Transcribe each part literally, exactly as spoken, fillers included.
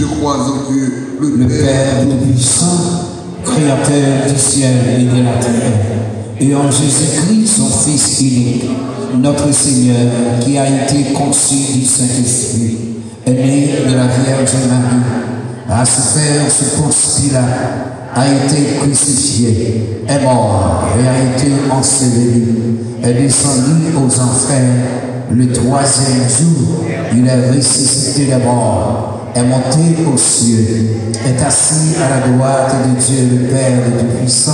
Je crois en Dieu, le Père Tout-Puissant, Créateur du ciel et de la terre, et en Jésus-Christ, son Fils unique, notre Seigneur, qui a été conçu du Saint-Esprit, est né de la Vierge Marie, a souffert sous Ponce Pilate, a été crucifié, est mort et a été enseveli, est descendu aux enfers. Le troisième jour, il est ressuscité des morts, est monté aux cieux, est assis à la droite de Dieu le Père Tout-Puissant,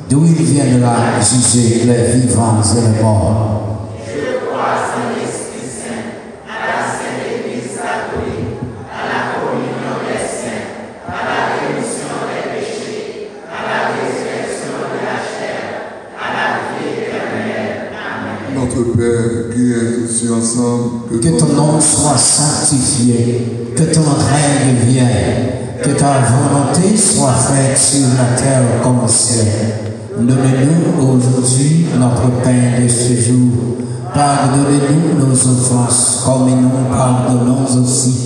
d'où il viendra juger les vivants et les morts. Notre Père qui es aux cieux, ensemble, que ton nom soit sanctifié, que ton règne vienne, que ta volonté soit faite sur la terre comme au ciel. Donne-nous aujourd'hui notre pain de ce jour. Pardonne-nous nos offenses, comme nous pardonnons aussi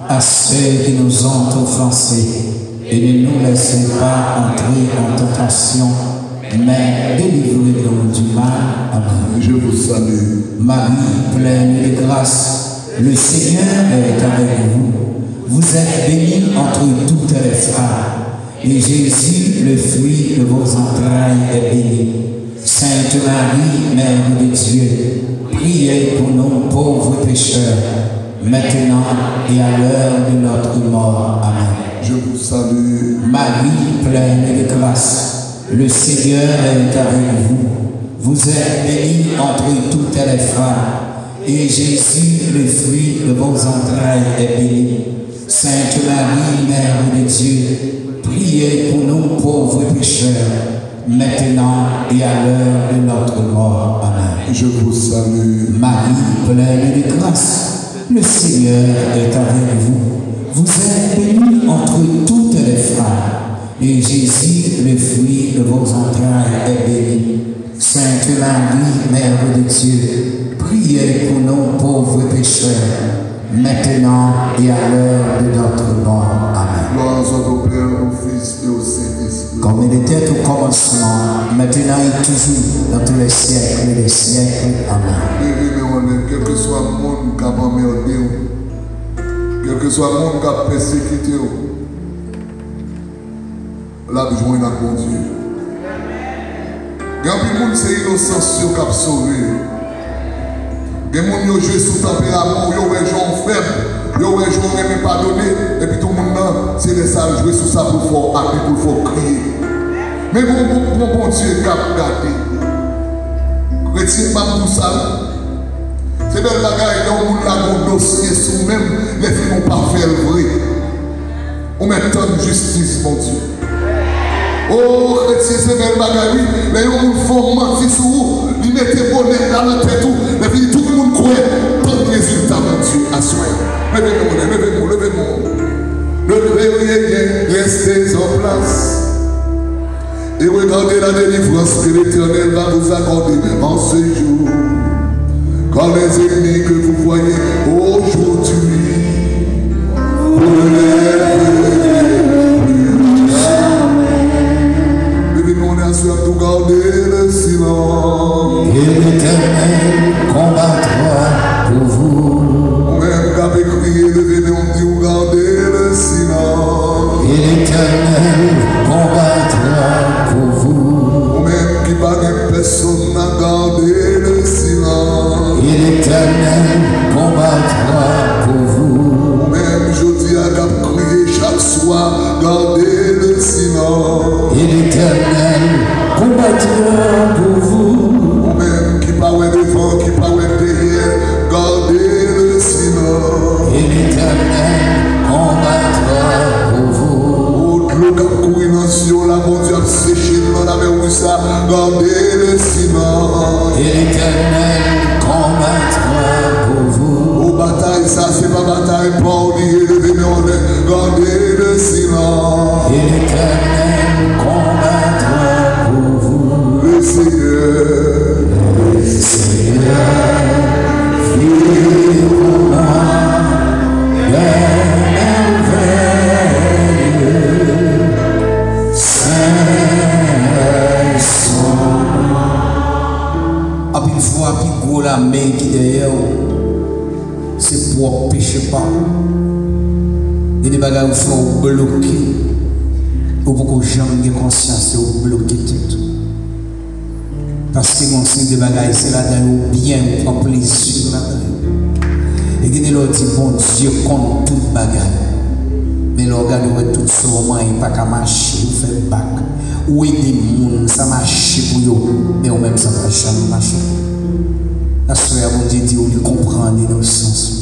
à ceux qui nous ont offensés, et ne nous laisse pas entrer en tentation, mais délivre-nous du mal. Amen. Je vous salue. Marie, pleine de grâce, le Seigneur est avec vous. Vous êtes bénie entre toutes les femmes, et Jésus, le fruit de vos entrailles, est béni. Sainte Marie, Mère de Dieu, priez pour nous pauvres pécheurs, maintenant et à l'heure de notre mort. Amen. Je vous salue. Marie, pleine de grâce, le Seigneur est avec vous. Vous êtes bénie entre toutes les femmes, et Jésus, le fruit de vos entrailles, est béni. Sainte Marie, Mère de Dieu, priez pour nous pauvres pécheurs, maintenant et à l'heure de notre mort. Amen. Je vous salue. Marie, pleine de grâce, le Seigneur est avec vous. Vous êtes bénie entre toutes les femmes, et Jésus, le fruit de vos entrailles, est béni. Sainte Marie, Mère de Dieu, priez pour nous pauvres pécheurs, maintenant et à l'heure de notre mort. Amen. Gloire soit au Père, au Fils et au Saint-Esprit. Comme il était au commencement, maintenant et toujours, dans tous les siècles des siècles. Amen. Leve men w anlè, kèlkeswa moun k ap anmède w, kèlkeswa moun k ap pèsekite w, l ap jwenn ak Bondye. Gen anpil moun, se inosans yo k ap sove. Gen moun, yo jwe sou tanperaman w, yo wè jan w fèb, yo wè jan w renmen padone, epi tou moun nan, se lè sa l jwe sou sa pou l fè w happy, pou l fè w kriye. Men gon, gon, gon Bondye k ap gade. Kretyen, m ap di w sa, wi. Se bèl bagay lè yon moun la gon dosye sou ou menm, lè fini w pa fè l vre. Ou mèt tann jistis Bondye. O, kretyen, se bèl bagay, wi. Lè yon moun fè w manti sou ou, li mete bonèt la nan tèt ou, lè fini tout moun kwè, tann rezilta Bondye aswè. Leve men w, leve men w, leve men w. Le Très Haut est bien, restez en place. Et regardez la délivrance que l'Éternel va vous accorder en ce jour, car les ennemis que vous voyez aujourd'hui, vous ne les verrez plus jamais. Leve men w anlè, aswè, tou, gardez le silence. Et l'Éternel combattra pour vous. Ou menm k ap kriye, leve men w, di w, gardez le silence. Et l'Éternel combattra pour vous. Ou menm ki pa gen pèsonn nan, gardez le silence. Et l'Éternel combattra pour vous. Ou menm jodi a k ap kriye chak swa, gardez le silence. Et l'Éternel combattra pour vous. Ou menm ki pa wè devan, ki pa wè dèyè, gardez le silence. Et l'Éternel combattra pour vous. O, dlo k ap kouri nan zye w la, Bondye ap seche l nan lamè wouj sa, gardez le silence. Et l'Éternel combattra pour vous. O, batay sa, se pa batay pa w li ye, leve men w anlè, gardez le silence. Et l'Éternel combattra pour vous. Le Seigneur, le Seigneur fait pour moi des merveilles. Gen de bagay ou fè ou bloke. Ou poko janm gen konsyans yo, ou bloke tèt ou. Paske gon seri de bagay, se ladan yo ou byen, ou pran plezi ladan yo. E gen de lè ou di, Bondye konn tout bagay. Men lè ou gade, ou wè tout sa ou manyen pa ka mache, ou fè bak. Ou ede moun, sa mache pou yo, men ou menm sa pa janm mache. Aswè a, Bondye di w li konprann inosans ou.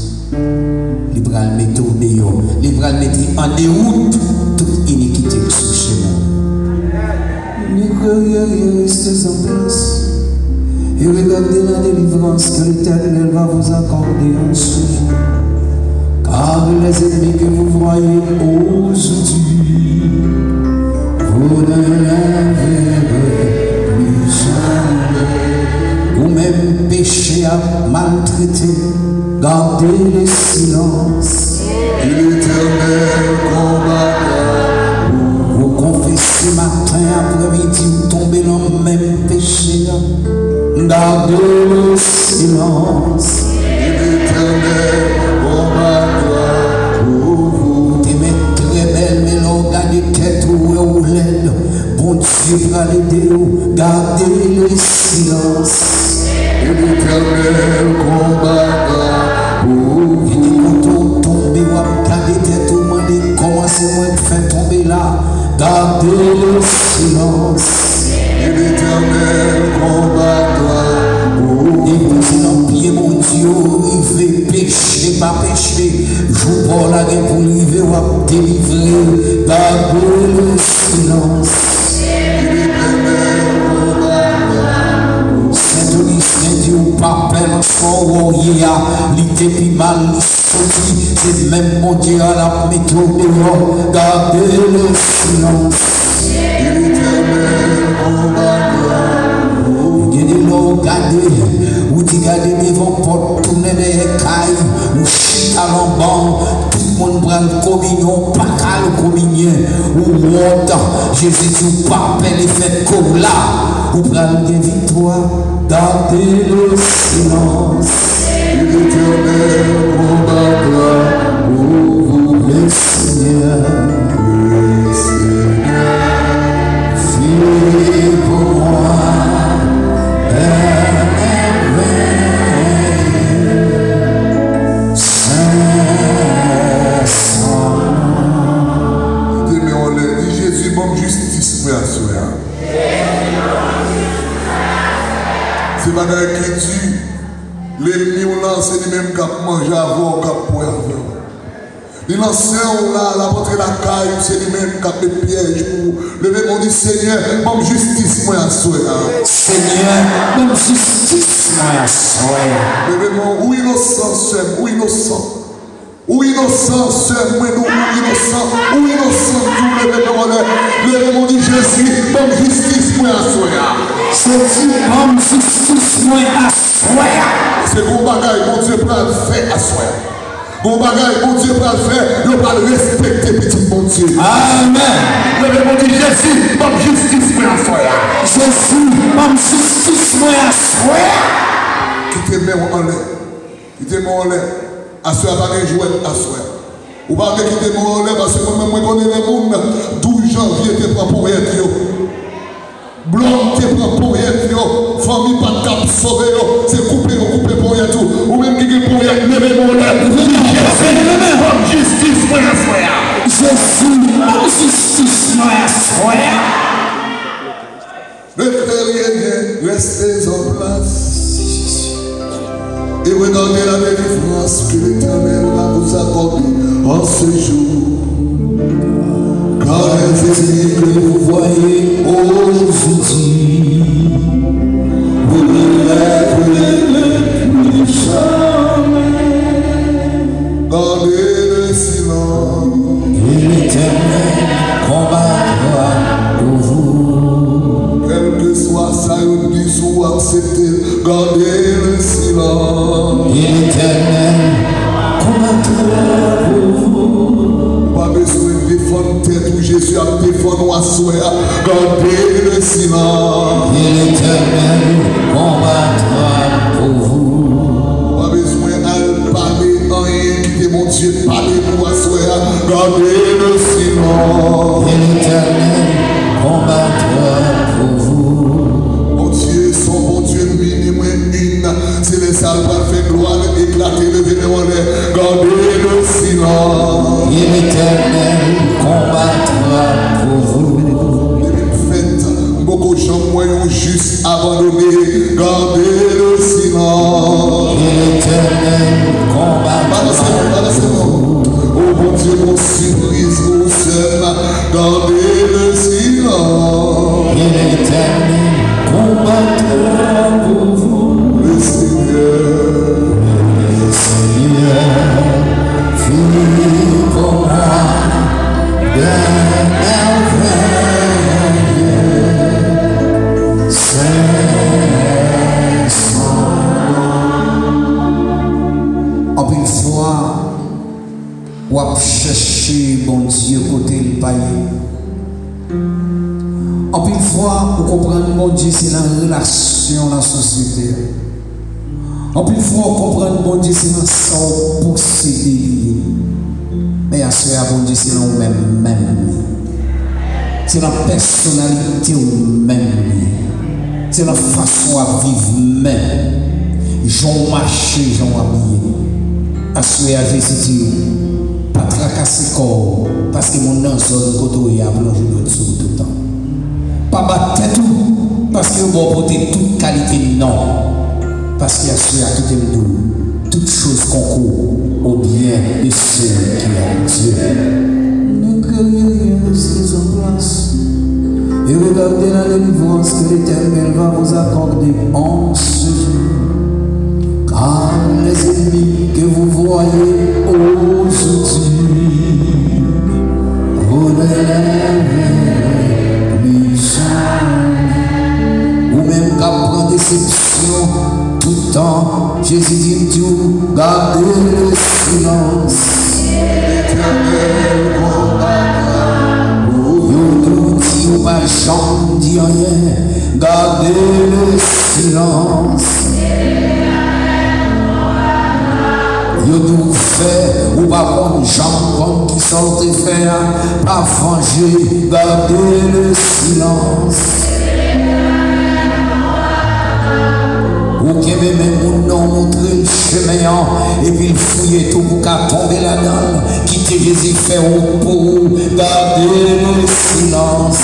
Li pral mete w deyò. Li pral mete an dewout tout inikite k sou chemen w. Ni kreye, reste en place. Et regarde la délivrance que l'Éternel va vous accorder en ce jour. Car les ennemis que vous voyez aujourd'hui, vous ne les verrez plus jamais. Ou menm peche ap maltrete, gade le silans. Et l'Éternel combattra pour vous. Ou konfese maten, aprèmidi, ou tonbe nan menm peche a. Gade le silans. Et l'Éternel combattra pour vous. Ou te mèt trè bèl, men lè w gade tèt ou, wè ou lèd. Bondye pral ede w. Gade le silans. Et l'Éternel combattra pour vous. Kote w tonbe, w ap gade tèt ou, mande, kòman se mwen k fè tonbe la? Gade le silans. Et l'Éternel combattra pour vous. Depoze nan pye Bondye, ou rive, peche pa peche. Jou pa w la gen pou l rive, w ap delivre. Gade le silans. Sent Ogistin di ou pa pè nan sa w wè w ye a, li te pi mal, li soti, se menm Bondye a l ap mete w deyò. Gade le silans. Gen de lè w gade, ou di gade devan pòt, tounen dèyè kay, ou chita nan ban, tout moun pral kominyon, ou pa ka al kominyen, ou wont. Jezi di w pa pè, li fè kò w la, ou pral gen viktwa. Gade le silans. Et l'Éternel combattra pour vous. Le Seigneur, le Seigneur, fit pour moi un merveilleux saint. Mete men w anlè, di, Jezi, ban m jistis mwen aswè a. Se bagay ki di, lènmi w lan, se li menm k ap manje avè w, k ap bwè avè w. Li lanse w la, l ap antre lakay ou, se li menm k ap met pyèj pou ou. Leve men w, di, Senyè, ban m jistis mwen aswè a. Senyè, ban m jistis mwen aswè a. Leve men w, ou inosan, sè m, ou inosan. Ou inosan, sè mwen, ou inosan, ou inosan, tou leve men w anlè. Leve men w, di, Jezi, ban m jistis mwen aswè a. Jezi, ban m jistis mwen aswè a. Se gon bagay Bondye pral fè aswè a. Gon bagay Bondye pral fè, yo pral respekte pitit Bondye. Amèn. Leve men w, di, Jezi, ban m jistis mwen aswè a. Jezi, ban m jistis mwen aswè a. Kite men w anlè. Kite men w anlè. Aswè a pa gen jwèt aswè a. Ou pa vle kite men w anlè, paske mwen menm mwen konnen de moun, douz janvye te pran ponyèt yo. Blòm te pran ponyèt yo. Fanmi pa t kab sove yo. Se koupe yo koupe ponyèt ou. Ou menm ki gen ponyèt, leve men w anlè. Di, Jezi, ban m jistis mwen aswè a. Jezi, ban m jistis mwen aswè a. Rete, rete, reste en place. Et regardez la délivrance que l'Éternel va vous accorder en ce jour. Car les ennemis que vous voyez aujourd'hui, vous ne les verrez plus jamais. Gardez le silence. Et l'Éternel combattra pour vous. Kèlkeswa sa yo di sou ou, aksepte l. Gardez le silence. Et l'Éternel combattra pour vous. Ou pa bezwen defann tèt ou, Jezi ap defann ou aswè a. Gardez le silence. Et l'Éternel combattra pour vous. Ou pa bezwen al pale anyen, kite Bondye pale pou aswè a. Gardez le silence. Et l'Éternel combattra pour vous. Bondye se yon Bondye minimum une. Se lè sa l pral fè glwa l eklate, leve men w anlè. Gardez le silence. Et l'Éternel combattra pour vous. Depi m fèt, m poko janm wè yon jis abandone. Gardez le silence. Et l'Éternel combattra. Balanse nou, balanse nou. O Bondye, gon sipriz pou ou sèl. Gardez le silence. Et l'Éternel combattra pour vous. Le Seigneur. Le Seigneur fit pour moi des merveilles. Saint son nom. Anpil fwa, w ap chèche Bondye kote l pa ye. Anpil fwa, ou konprann Bondye se nan relasyon, nan sosyete a. Anpil fwa, ou konprann Bondye se nan sa w posede li ye. Men aswè a, Bondye se nan ou menm menm li. Se nan pèsonalite w menm li ye. Se nan fason w ap viv menm. Jan w mache, jan w abiye. Aswè a, Jezi di w, pa trakase kò w, paske moun nan zòn kote w ye a ap lonje dwèt sou ou toutan. Pa bat tèt ou, paske yo ba w pote tout kalite non. Paske aswè a, kite m di w, toutes choses concourent au bien de ceux qui aiment Dieu. Ne craignez rien, restez en place. Et regardez la délivrance que l'Éternel va vous accorder en ce jour. Car les ennemis que vous voyez aujourd'hui vous ne les verrez plus jamais. Ou menm k ap pran desepsyon tout tan, Jezi di m di w, gade le silans. Yo di w pa janm di anyen, gade le silans. Yo di w fè, ou pa konn janm konn kisa w te fè a, pa vanje, gade le silans. Ou kenbe men moun nan, ou montre l chemen an, epi l fouye tou pou ka tonbe ladan l. Kite Jezi fè wout pou ou. Gade le silans.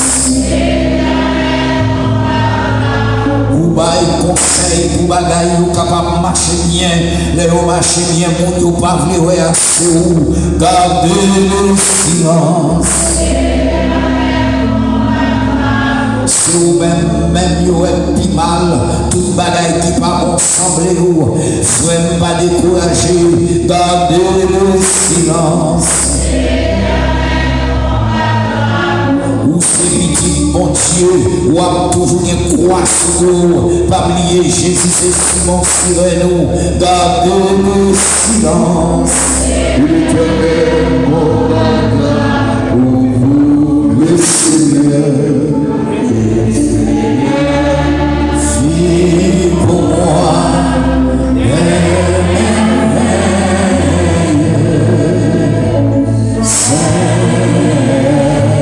Ou bay konsèy pou bagay yo kapab mache byen. Lè yo mache byen, moun yo pa vle wè a. Se ou, gade le silans. Se ou menm, menm yo wè pi mal, tout bagay ki pa bon sanble ou. Frè m, pa dekouraje, gade le silans. Ou se pitit Bondye, w ap toujou gen kwa sou ou. Pa bliye, Jezi se Simon Siren ou. Gade le silans. L'Éternel combattra pour vous. Le Seigneur, le Seigneur fit pour moi des merveilles. Saint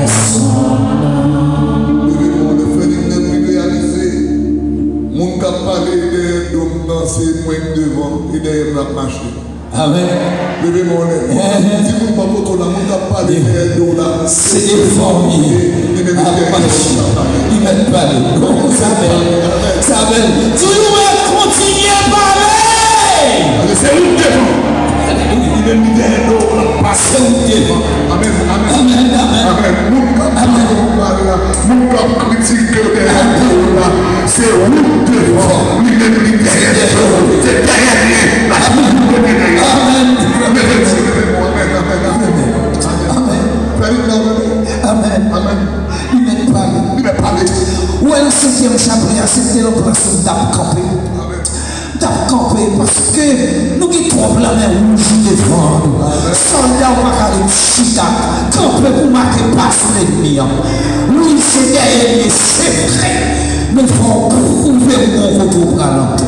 son nom. Leve men w, fè li menm li reyalize. Moun k ap pale dèyè do m nan, se mwen k devan, e dèyè m l ap mache. Amèn. Leve men w anlè. Di moun bò kote w la, moun k ap pale dèyè do w la, se devan w li ye. Li menm ap mache. Li mèt pale. Sa bèl. Sa bèl. Di nou mèt kontinye pale. Se ou k devan. Li menm li dèyè do w la, pase ou k devan. Amèn, amèn. Amèn, amèn. Amèn. Moun k ap pale w mal la, moun k ap kritike w dèyè do w la, se ou k devan. Li menm li dèyè do w. Se dèyè li ye. Lage pou kote dèyè. Amèn. Amèn, amèn, amèn. Amèn. Fè li nan amèn. Amèn. Amèn. Li mèt pale. Li mèt pale. Ou wè nan senkyèm chaplè a, se te nan plas ou m t ap kanpe. Amèn. M t ap kanpe paske nou gen twòp lanmè wouj devan nou. Sòlda w pa ka ret chita. Kanpe pou make pa sou lènmi an. Wi, se dèyè l ye, se vre. Men fò w pwouve mwen kote w pral antre.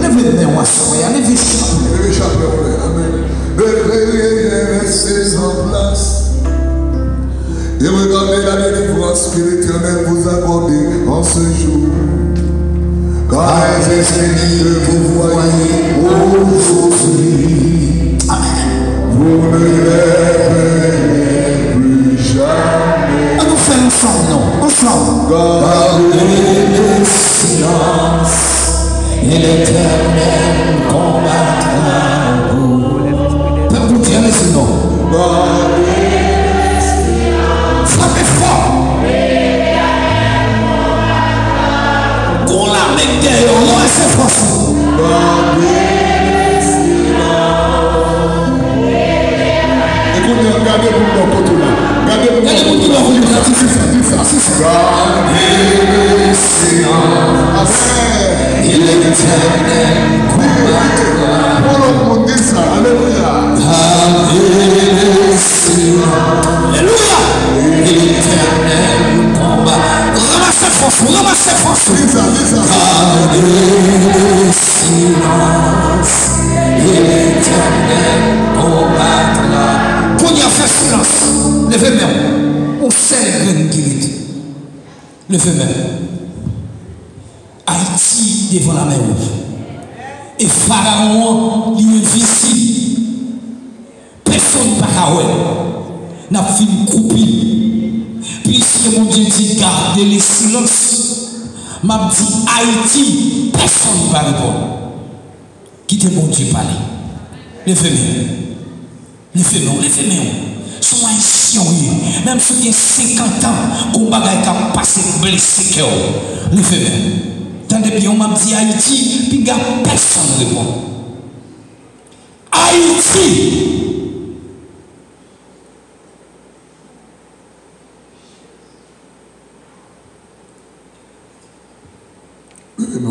Leve men w aswè a, leve chaplè w. Leve chaplè w, amèn. Leve, leve, leve, se an plas. Et regardez la délivrance que l'Éternel vous accorde en ce jour. Car les esprits que vous voyez aujourd'hui, vous ne les verrez plus jamais. An nou fè l ansanm, non? Ansanm. Gardez le silence, et l'Éternel combattra pour vous. Pèp Bondye, leve non. Frape fò. Gon lame k dèyè w, leve fò. E kounye a, gade moun bò kote w la. Gade moun bò kote w la. Di sa, di sa, di sa. Gade le silence. Amèn. Pran lòt moun, di sa. Alelouya. Alelouya. Ranmase fòs ou, ranmase fòs ou. Di sa, di sa. Kounye a fè silans. Leve men w. Yon sèl grenn ki rete. Leve men w. Ayiti devan lamè wouj. E Farawon an, li envizib. Pèsonn pa ka wè l. N ap fin koupe l. Piske Bondye di, gade le silans. M ap di Ayiti, pèsonn pa reponn. Kite Bondye pale. Leve men w. Leve men w, leve men w. Se yon Ayisyen w ye. Menm si w gen senkant an, gon bagay k ap pase k blese kè w. Leve men w. Tande byen, m ap di Ayiti, piga pèsonn reponn. Ayiti! Leve men w.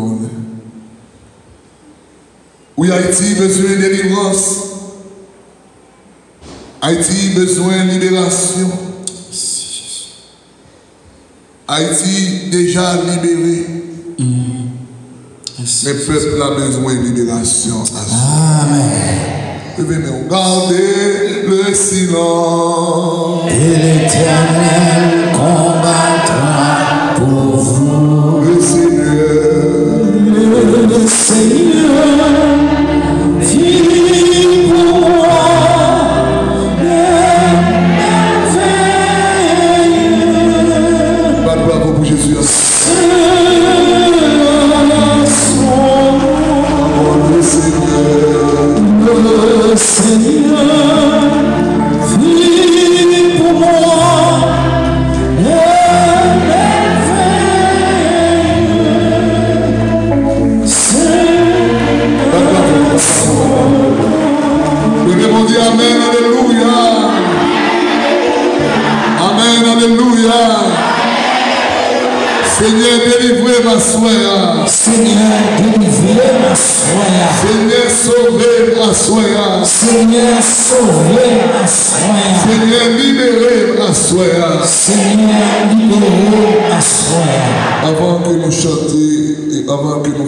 Wi, Ayiti bezwen delivrans. Ayiti bezwen liberasyon. Ayiti deja libere. Men pèp la bezwen liberasyon aswè. Amèn. Leve men w. Gardez le silence. Et l'Éternel combattra pour vous. Le Seigneur. Le Seigneur fit pour moi des merveilles. Bat bravo pou Jezi. Le Seigneur, le Seigneur fit pour moi des merveilles. Seigneur, Bondye, amèn, alelouya. Amèn, alelouya. Senyè, delivre m aswè a. Senyè, delivre m aswè a. Senyè, sove m aswè a. Senyè, sove m aswè a. Senyè, libere m aswè a. Senyè, libere m aswè a. Avan ke nou chante, e avan ke nou